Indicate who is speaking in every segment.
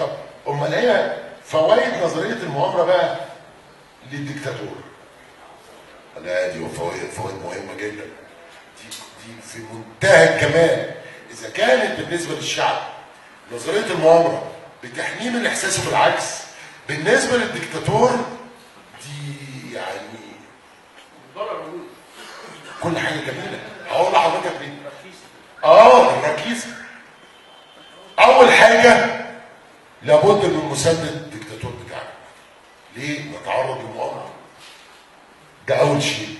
Speaker 1: طب امال ايه فوائد نظرية المؤامرة بقى للديكتاتور؟ لا دي فوائد مهمة جدا، دي في منتهى الجمال. اذا كانت بالنسبة للشعب نظرية المؤامرة بتحميه من احساسه بالعكس، بالنسبة للديكتاتور دي يعني كل حاجة جميلة. هقول لحضرتك ليه. الركيزة. اول حاجة لابد من مساندة الديكتاتور بتاعنا. ليه؟ نتعرض للمؤامره. ده اول شيء.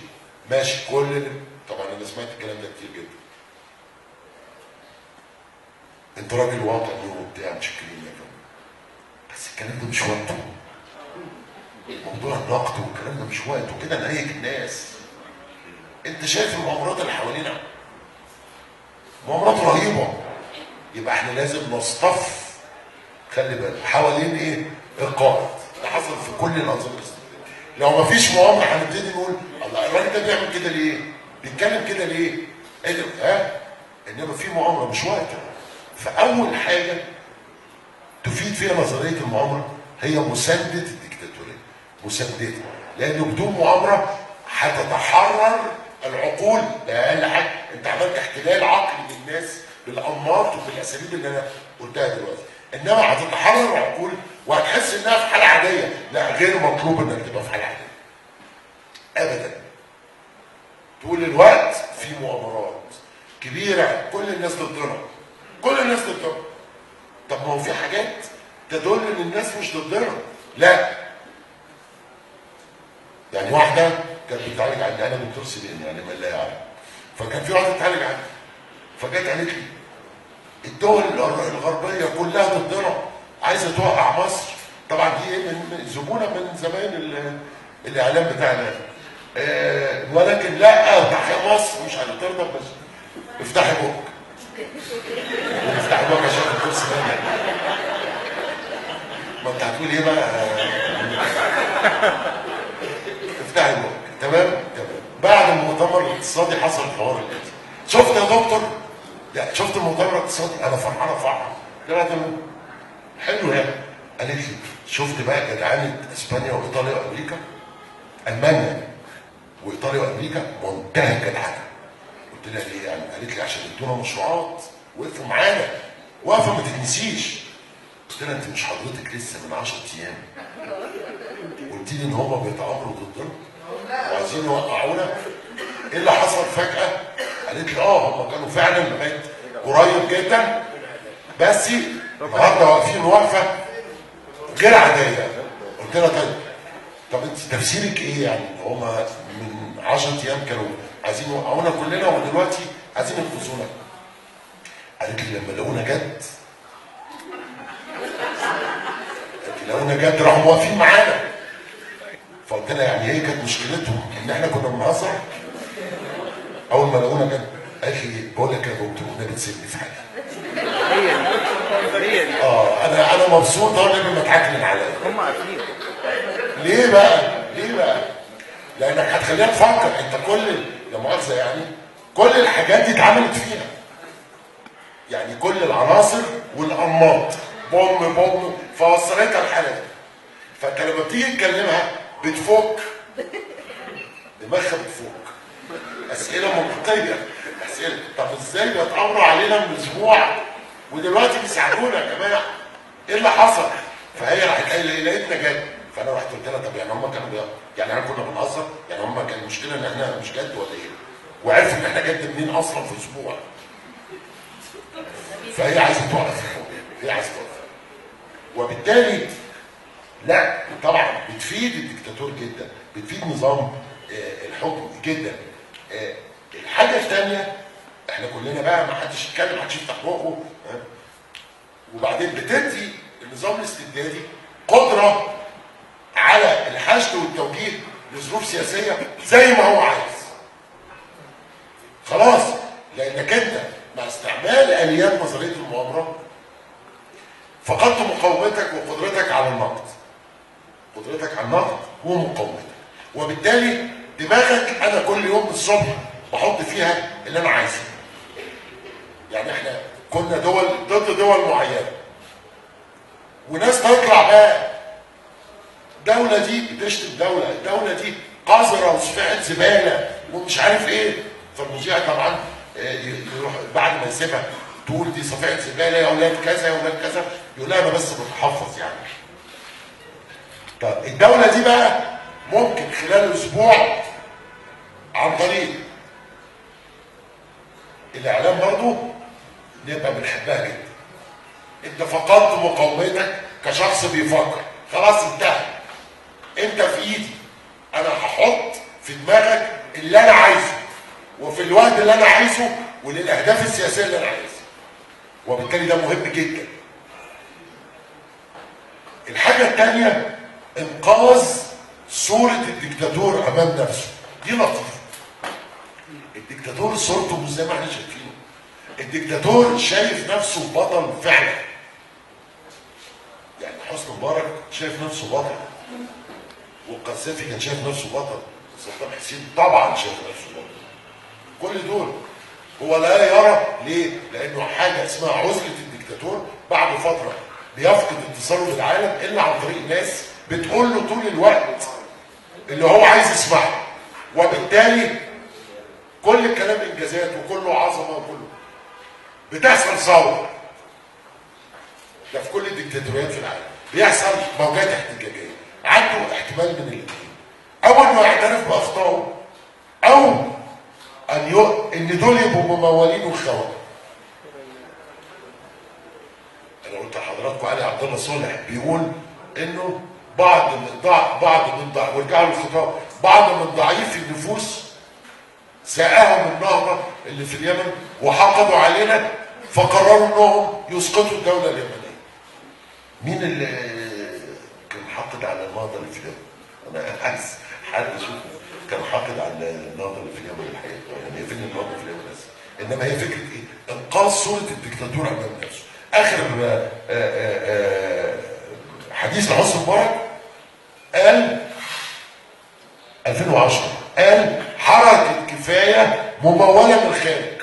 Speaker 1: ماشي، كل طبعا انا سمعت الكلام ده كتير جدا. انت راجل وطني وبتاع، متشكرين يا فندم، بس الكلام ده مش وقته. موضوع النقد والكلام ده مش وقته، كده نهيج الناس. انت شايف المؤامرات اللي حوالينا؟ مؤامرات رهيبة. يبقى احنا لازم نصطف، خلي بالك، حوالين ايه؟ القائد. ده حصل في كل الانظمة الاستبدادية. لو مفيش مؤامرة هنبتدي نقول الله الراجل ده بيعمل كده ليه؟ بيتكلم كده ليه؟ ايه ده؟ ها؟ انما في مؤامرة مش وقته. فاول حاجة تفيد فيها نظرية المؤامرة هي مساندة الديكتاتوريه، مساندتها، لانه بدون مؤامرة هتتحرر العقول. ده اقل حاجة، انت عملت احتلال عقلي للناس بالانماط وبالاساليب اللي انا قلتها دلوقتي، انما هتتحرر العقول وهتحس انها في حاله عادية. لا، غير مطلوب انك تبقى في حاله عادية ابدا. طول الوقت في مؤامرات كبيرة، كل الناس ضدنا، كل الناس ضدنا. طب ما هو في حاجات تدل ان الناس مش ضدنا. لا، يعني واحدة كانت بتتعالج عندي، انا دكتور سنين يعني ما لا يعلم، فكان في واحدة بتتعالج عندي، فجت قالت لي الدول الغربية كلها ضدنا، عايزه توقع مصر. طبعا دي من زبونه من زمان الاعلام بتاعنا، ولكن لا، تحيا مصر مش هترضى، بس افتحي بقك، افتحي بقك عشان دكتور سنين. ما انت هتقول ايه بقى؟ افتحي بقك. تمام تمام. بعد المؤتمر الاقتصادي حصل الحوار الاتي. شفت يا دكتور؟ لا شفت المؤتمر الاقتصادي؟ انا فرحانة فرحه. لا تمام حلو يعني. قالت لي شفت بقى جدعانه اسبانيا وايطاليا وامريكا؟ المانيا وايطاليا وامريكا منتهى الجدعنه. قلت لها ليه يعني؟ قالت لي عشان ادونا مشروعات، وقفوا معانا وقفه ما تتنسيش. قلت لها انت مش حضرتك لسه من 10 ايام قلت لي ان هما بيتآمروا ضدنا وعايزين يوقعونا؟ ايه اللي حصل فجأة؟ قالت لي هما كانوا فعلا لغاية قريب جدا، بس النهارده واقفين وقفه غير عادية. قلت لها طيب، طب انت تفسيرك ايه يعني؟ هما من 10 ايام كانوا عايزين يوقعونا كلنا ودلوقتي عايزين ينقذونا. قالت لي لما لقونا جد، قالت لي لقونا جد راحوا واقفين معانا. فقلت لها يعني هي كانت مشكلتهم ان احنا كنا بنهزر؟ اول ما لقونا جد قالت لي بقول لك يا دكتور والنبي تسيبني في حالي.
Speaker 2: هي دي.
Speaker 1: انا مبسوط اهو النبي ما اتعكنن عليا.
Speaker 2: هم عارفين.
Speaker 1: ليه بقى؟ ليه بقى؟ لانك هتخليها تفكر. انت كل لا مؤاخذة يعني كل الحاجات دي اتعملت فينا. يعني كل العناصر والانماط بوم بوم، فوصلتها الحالة دي. فانت لما بتيجي تكلمها بتفك دماغها، بتفك اسئلة منطقية، اسئلة طب ازاي بيتامروا علينا من اسبوع ودلوقتي بيساعدونا يا جماعة؟ ايه اللي حصل؟ فهي راحت قايله ايه؟ لقيتنا جد. فانا رحت قلت لها طب يعني هم كانوا يعني احنا كنا بنهزر؟ يعني هم كان المشكلة ان احنا مش جد ولا ايه؟ وعرفوا ان احنا جد منين اصلا في اسبوع. فهي عايزه توقف، هي عايزه توقف. وبالتالي لا طبعا بتفيد الدكتاتور جدا، بتفيد نظام الحكم جدا. الحاجة الثانية احنا كلنا بقى ما حدش يتكلم، ما حدش يفتح بقه. وبعدين بتدي النظام الاستبدادي قدره على الحشد والتوجيه لظروف سياسية زي ما هو عايز. خلاص، لانك انت مع استعمال اليات نظرية المؤامرة فقدت مقاومتك وقدرتك على النقد. قدرتك على النقد ومقاومتك، وبالتالي دماغك انا كل يوم الصبح بحط فيها اللي انا عايزه. يعني احنا كنا دول ضد دول معينة. وناس تطلع بقى الدولة دي بتشتم دولة، الدولة دي قذرة وصفيحه زبالة ومش عارف ايه. فالمذيع طبعا يروح بعد ما يسيبها تقول دي صفيحه زبالة يا اولاد كذا يا اولاد كذا، يقول لها انا بس بتحفظ يعني. طب الدولة دي بقى ممكن خلال اسبوع عن طريق الاعلام برضه نبقى بنحبها جدا. انت فقدت مقاومتك كشخص بيفكر، خلاص انتهى، انت في ايدي، انا هحط في دماغك اللي انا عايزه وفي الوقت اللي انا عايزه وللاهداف السياسية اللي انا عايزها، وبالتالي ده مهم جدا. الحاجة الثانية انقاذ صوره الدكتاتور امام نفسه، دي لطيفة. الدكتاتور صورته مش زي ما احنا شايفينه، الدكتاتور شايف نفسه بطل فعلا. يعني حسني مبارك شايف نفسه بطل، والقذافي كان شايف نفسه بطل، صدام حسين طبعا شايف نفسه بطل. كل دول هو لا يرى ليه؟ لانه حاجة اسمها عزله الدكتاتور بعد فترة بيفقد اتصاله بالعالم الا عن طريق ناس بتقول له طول الوقت اللي هو عايز يسمعه، وبالتالي كل الكلام انجازات وكله عظمه وكله بتحصل ثورة. ده في كل الدكتاتوريات في العالم بيحصل موجات احتجاجية، عنده احتمال من الاثنين، او انه يعترف باخطائه او ان دول يبقوا ممولين وخونه. انا قلت لحضراتكم علي عبد الله صالح بيقول انه بعض من وارجعوا للخطاب، بعض من ضعيف النفوس ساءهم النهضة اللي في اليمن وحقدوا علينا فقرروا انهم يسقطوا الدولة اليمنية. مين اللي كان حاقد على النهضة اللي في اليمن؟ انا عايز حد اشوفه كان حاقد على النهضة اللي في اليمن الحقيقة، يعني هي فين النهضة في اليمن بس؟ انما هي فكرة ايه؟ انقاذ صوره الدكتاتور امام نفسه. اخر حديث لحسني مبارك قال 2010، قال حركة كفاية مموله من الخارج.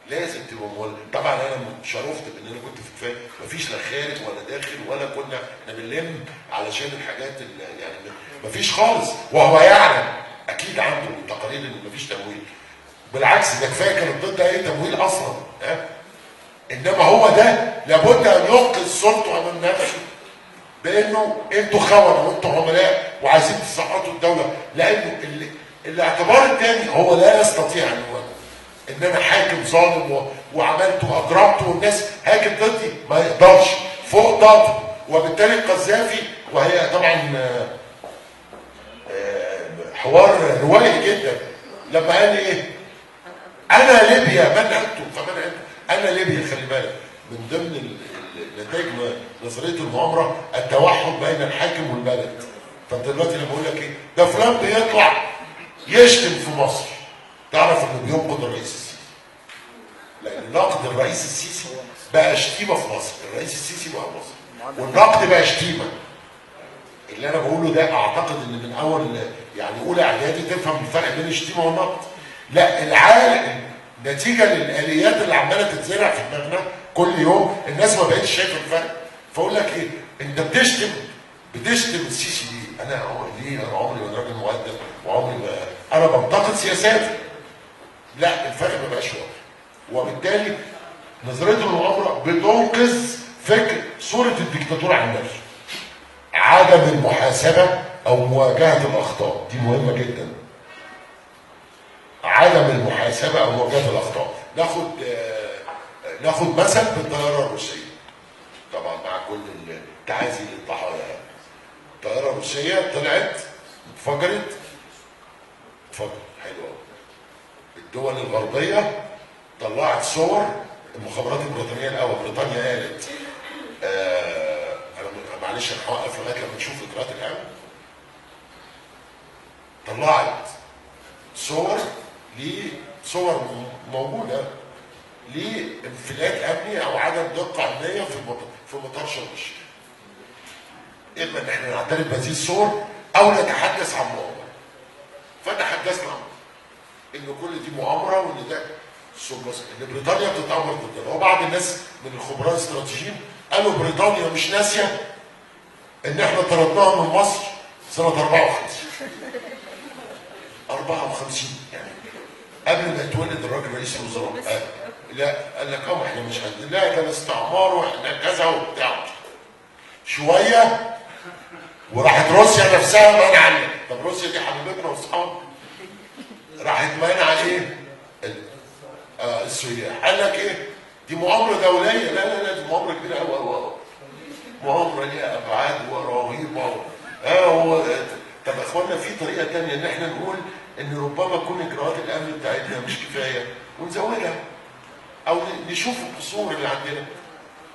Speaker 1: لازم تبقى مموله. طبعا انا شرفت بان انا كنت في كفاية، مفيش لا خارج ولا داخل ولا كنا احنا بنلم علشان الحاجات اللي يعني مفيش خالص، وهو يعلم اكيد عنده تقارير ان مفيش تمويل. بالعكس ده كفاية كانت ضد اي تمويل اصلا، ها؟ انما هو ده لابد ان ينقذ صورته امام نفسه بانه انتوا خونه وانتوا عملاء وعايزين تسقطوا الدولة، لانه الاعتبار الثاني هو لا يستطيع ان هو ان انا حاكم ظالم وعملت واجرمت والناس هاجم ضدي، ما يقدرش، فوق طاقته. وبالتالي القذافي، وهي طبعا حوار روائي جدا، لما قال ايه؟ انا ليبيا، من انتم؟ فمن انتم؟ انا ليبيا. خلي بالك من ضمن نتائج نظرية المؤامرة التوحد بين الحاكم والبلد. فانت دلوقتي لما اقول لك ايه؟ ده فلان بيطلع يشتم في مصر، تعرف انه بينقد الرئيس السيسي. لان نقد الرئيس السيسي بقى شتيمه في مصر، الرئيس السيسي بقى مصر، والنقد بقى شتيمه. اللي انا بقوله ده اعتقد ان من اول يعني اولى اعدادي تفهم الفرق بين الشتيمة والنقد. لا، العالم نتيجة للاليات اللي عماله تتزرع في دماغنا كل يوم الناس ما بقتش شايفه الفرق. فاقول لك ايه؟ انت بتشتم السيسي ليه؟ انا ليه؟ انا عمري ما راجل مؤدب وعمري ما انا بنتقد سياساتي. لا، الفرق ما بقاش واضح. وبالتالي نظرية المؤامرة بتنقذ فكر صوره الدكتاتور عن نفسه. عدم المحاسبة او مواجهة الاخطاء، دي مهمة جدا. عدم المحاسبة او مواجهة الاخطاء. ناخد مثل بالطيارة الروسية. طبعا مع كل التعازي للضحايا. الطيارة الروسية طلعت انفجرت، حلو قوي. الدول الغربية طلعت صور، المخابرات البريطانية الاول، بريطانيا قالت انا معلش انا هوقف لغاية لما نشوف اجراءات الامن. طلعت صور لصور موجودة لانفلات امني او عدم دقه امنية في مطار شرم الشيخ. اما ان احنا نعترف بهذه الصور او نتحدث عن مؤامرة. فتحدثنا عن ان كل دي مؤامرة وان ده ان بريطانيا بتتامر ضدنا. وبعض الناس من الخبراء الاستراتيجيين قالوا بريطانيا مش ناسيه ان احنا طردناها من مصر سنة 54. 54 يعني قبل ما يتولد الراجل رئيس الوزراء. لا قال لك اه احنا مش لا ده الاستعمار واحنا كذا وبتاع. شوية وراحت روسيا نفسها منع. طب روسيا دي حبيبتنا واصحابنا، راحت منع ايه؟ السياح. قال لك ايه؟ دي مؤامرة دولية. لا لا لا، دي مؤامرة كبيرة قوي قوي، مؤامرة ليها ابعاد ورهيبه. هو طب يا اخوانا في طريقه ثانية ان احنا نقول ان ربما تكون اجراءات الامن بتاعتنا مش كفاية ونزودها، او نشوف القصور اللي عندنا،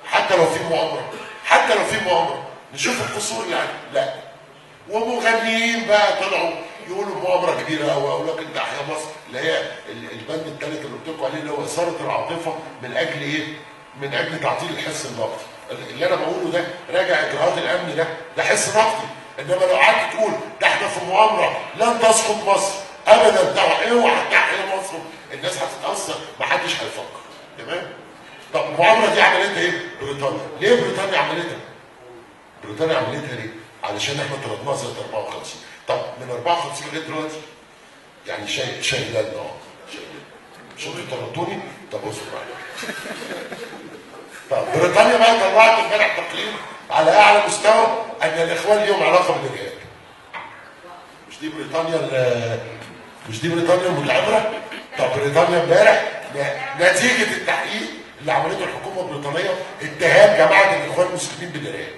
Speaker 1: حتى لو في مؤامرة، حتى لو في مؤامرة نشوف القصور اللي عندنا. لا، ومغنيين بقى طلعوا يقولوا مؤامرة كبيرة قوي، اقول لك انت احيا مصر، اللي هي البند الثالث اللي قلت لكم عليه، اللي هو اثاره العاطفة من اجل ايه؟ من اجل تعطيل الحس النقدي. اللي انا بقوله ده راجع اجراءات الامن، ده حس نقدي. انما لو قعدت تقول ده احنا في مؤامرة لن تسقط مصر ابدا، ده اوعى تحيا مصر، الناس هتتاثر، محدش هيفكر. تمام؟ طب المؤامرة دي عملتها ايه؟ بريطانيا. ليه بريطانيا عملتها؟ بريطانيا عملتها ليه؟ علشان احنا طردناها سنة 54. طب من 54 لغاية دلوقتي يعني شايلنا شايلنا، مش انتوا طردتوني؟ طب اصبر عليا. طب بريطانيا بقى طلعت امبارح تقرير على اعلى مستوى ان الاخوان ليهم علاقة بالارهاب. مش دي بريطانيا، مش دي بريطانيا المتعبره؟ طب بريطانيا امبارح نتيجة التحقيق اللي عملته الحكومة البريطانية اتهام جماعة الاخوان المسلمين بالارهاب.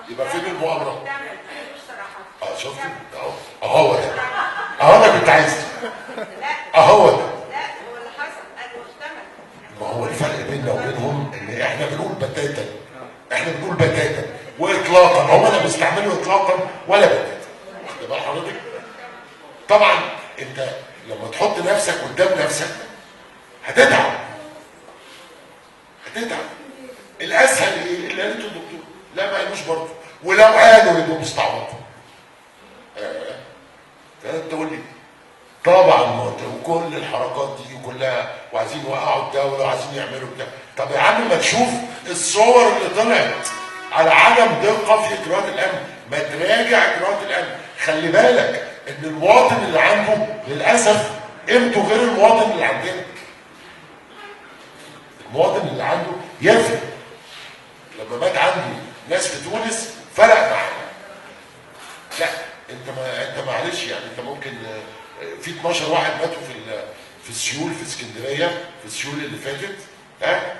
Speaker 1: يبقى فين المؤامرة؟ شفتي؟ اهو ده، اهو انا كنت عايزه، اهو ده.
Speaker 2: لا هو اللي حصل المحتمل.
Speaker 1: ما هو الفرق بيننا وبينهم ان احنا بنقول بتاتا، احنا بنقول بتاتا واطلاقا، هم لا بيستعملوا اطلاقا ولا بتاتا. واخد بال حضرتك؟ طبعا انت لما تحط نفسك قدام نفسك هتتعب، هتتعب. الاسهل ايه؟ اللي قالته الدكتور، لا ما قالوش برضه، ولو قالوا يبقوا مستعبطين. تقول لي طبعا وكل الحركات دي كلها وعايزين يوقعوا الدولة وعايزين يعملوا بتاع. طب يا عم ما تشوف الصور اللي طلعت على عدم دقه في اجراءات الامن، ما تراجع اجراءات الامن. خلي بالك ان المواطن اللي عنده للاسف قيمته غير المواطن اللي عندنا. المواطن اللي عنده يفرق. لما مات عنده ناس في تونس فرق معاه. لا انت ما انت معلش يعني انت ممكن في 12 واحد ماتوا في السيول في اسكندرية في السيول اللي فاتت، ها؟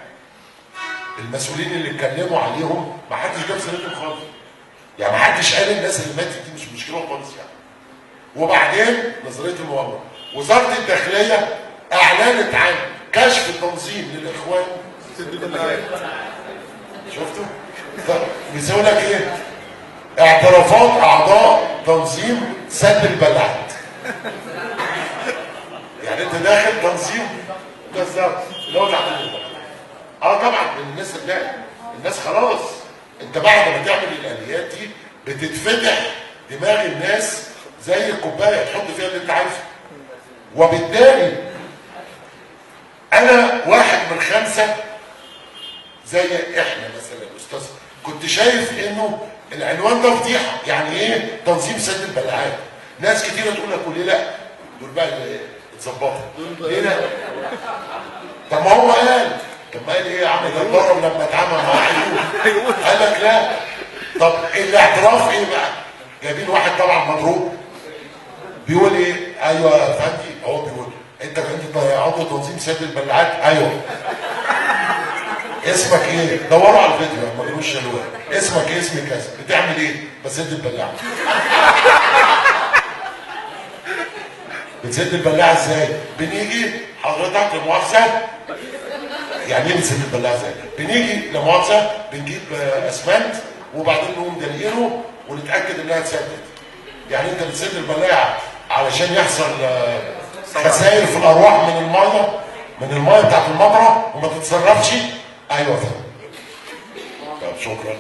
Speaker 1: المسؤولين اللي اتكلموا عليهم ما حدش جاب سيرتهم خالص. يعني ما حدش قال الناس اللي ماتت دي مش مشكلة خالص يعني. وبعدين نظرية المؤامرة، وزارة الداخلية اعلنت عن كشف تنظيم للاخوان. شفتوا؟ بيسوي لك ايه؟ اعترافات اعضاء تنظيم سد البلعات. يعني انت داخل تنظيم بالظبط اللي هو تحت البلعات. طبعا الناس، لا الناس خلاص، انت بعد ما تعمل الاليات دي بتتفتح دماغ الناس زي الكوباية تحط فيها اللي انت عايزه. وبالتالي انا واحد من 5 زي احنا مثلا استاذ كنت شايف انه العنوان ده فضيحة. يعني ايه تنظيم سد البلعات؟ ناس كتيرة تقول لك وليه لا؟ دول بقى اللي اتظبطوا ليه لا؟ طب ما هو قال، طب ما قال ايه يا عم؟ ده اتضرب لما اتعامل مع عيون. قال لك لا. طب الاعتراف ايه بقى؟ جايبين واحد طبعا مضروب بيقول ايه؟ ايوه يا فندي، هو بيقول انت عضو تنظيم سد البلعات؟ ايوه. اسمك ايه؟ دوروا على الفيديو ما تقولوش شالوه. اسمك ايه؟ اسمي كذا. بتعمل ايه؟ بسد البلاعة. بتسد البلاعة ازاي؟ بنيجي حضرتك لمؤاخذه. يعني ايه بتسد البلاعة ازاي؟ بنيجي لمؤاخذه بنجيب اسمنت وبعدين نقوم دلقينه ونتاكد انها اتسدت. يعني انت بتسد البلاعة علشان يحصل خسائر في الارواح من المية، من المية بتاعت المطره وما تتصرفش؟ ايوه فندم. طب شكرا.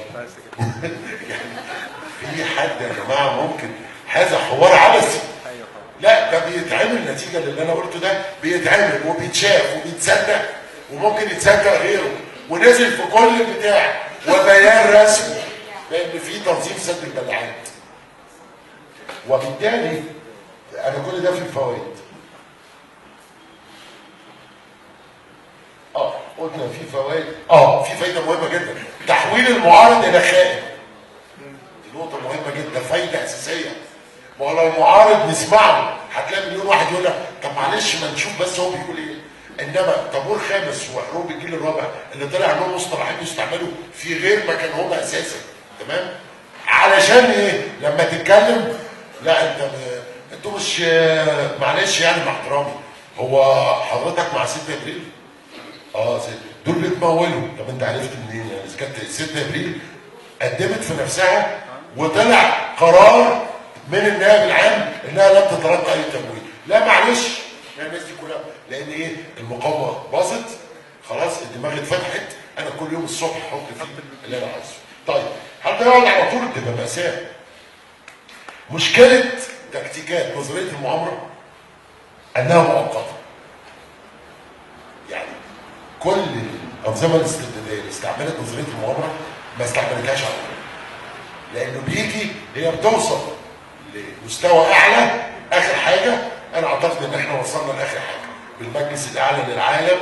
Speaker 1: يعني في حد يا جماعة ممكن هذا حوار عبثي؟ لا ده بيتعمل نتيجة للي انا قلته ده، بيتعمل وبيتشاف وبيتصدق وممكن يتصدق غيره ونزل في كل البتاع. وبيان رسمي بان في تنظيم سد البلاعات. وبالتالي انا كل ده في الفوائد. قلنا في فوائد، في فايده مهمة جدا، تحويل المعارض الى خائن. دي نقطة مهمة جدا، فايده اساسية. ما هو لو المعارض نسمعه هتلاقي مليون واحد يقول لك طب معلش ما نشوف بس هو بيقول ايه. انما طابور خامس وحروب الجيل الرابع اللي طلع لهم مصطلحين يستعملوا في غير مكانهم اساسا، تمام؟ علشان ايه؟ لما تتكلم لا انت انتوا مش، معلش يعني مع احترامي، هو حضرتك مع 6 ابريل؟ دول بيتمولوا. طب انت عرفت منين يعني؟ اذا كانت 6 ابريل قدمت في نفسها وطلع قرار من النائب العام انها لم تتلقى اي تمويل. لا معلش، يعني الناس دي كلها لان ايه؟ المقاومة باظت خلاص، الدماغ اتفتحت، انا كل يوم الصبح احط فيه اللي انا عايزه. طيب هل ده يقعد على طول؟ تبقى مأساة. مشكلة تكتيكات نظرية المؤامرة انها مؤقتة. يعني كل الانظمة الاستبدادية اللي استعملت نظرية المؤامرة ما استعملتهاش على طول. لانه بيجي هي بتوصل لمستوى اعلى. اخر حاجة انا اعتقد ان احنا وصلنا لاخر حاجة بالمجلس الاعلى للعالم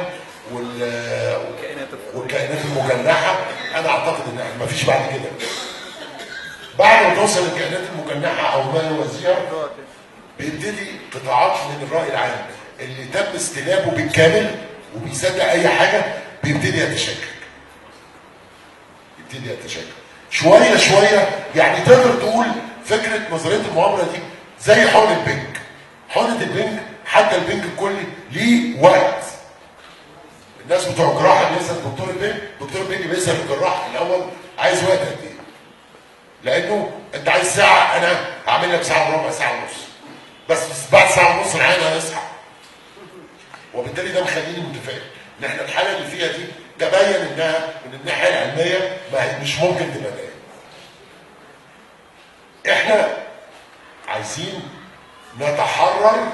Speaker 1: والكائنات المجنحه. انا اعتقد ان احنا مفيش بعد كده. بعد ما توصل الكائنات المجنحه او ما يوازيها بيبتدي قطاعات من الراي العام اللي تم استلابه بالكامل وبيصدق اي حاجة بيبتدي يتشكك. يبتدي يتشكك شوية شوية. يعني تقدر تقول فكرة نظرية المؤامرة دي زي حقنه البنك. حقنه البنك حتى البنك الكلي ليه وقت. الناس بتوع الجراحة بيسال دكتور البنك، دكتور البنك بيسال الجراح الاول عايز وقت قد ايه؟ لانه انت عايز ساعة، انا هعمل لك ساعة وربع، ساعة ونص، بس بعد ساعة ونص العيان هيصحى. وبالتالي ده مخليني متفائل ان احنا الحالة اللي فيها دي تبين انها من الناحية العلمية ما هي مش ممكن تبقى دايما. احنا عايزين نتحرر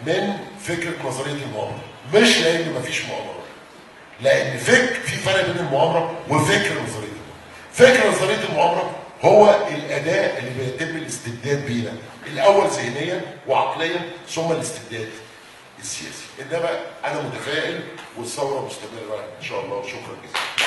Speaker 1: من فكرة نظرية المؤامرة، مش لان مفيش مؤامرة، لان في فرق بين المؤامرة وفكر نظرية المؤامرة. فكر نظرية المؤامرة هو الاداة اللي بيتم الاستبداد بينا الاول ذهنيا وعقليا ثم الاستبداد السياسي. انما انا متفائل والثورة مستمرة ان شاء الله. وشكرا جزيلا.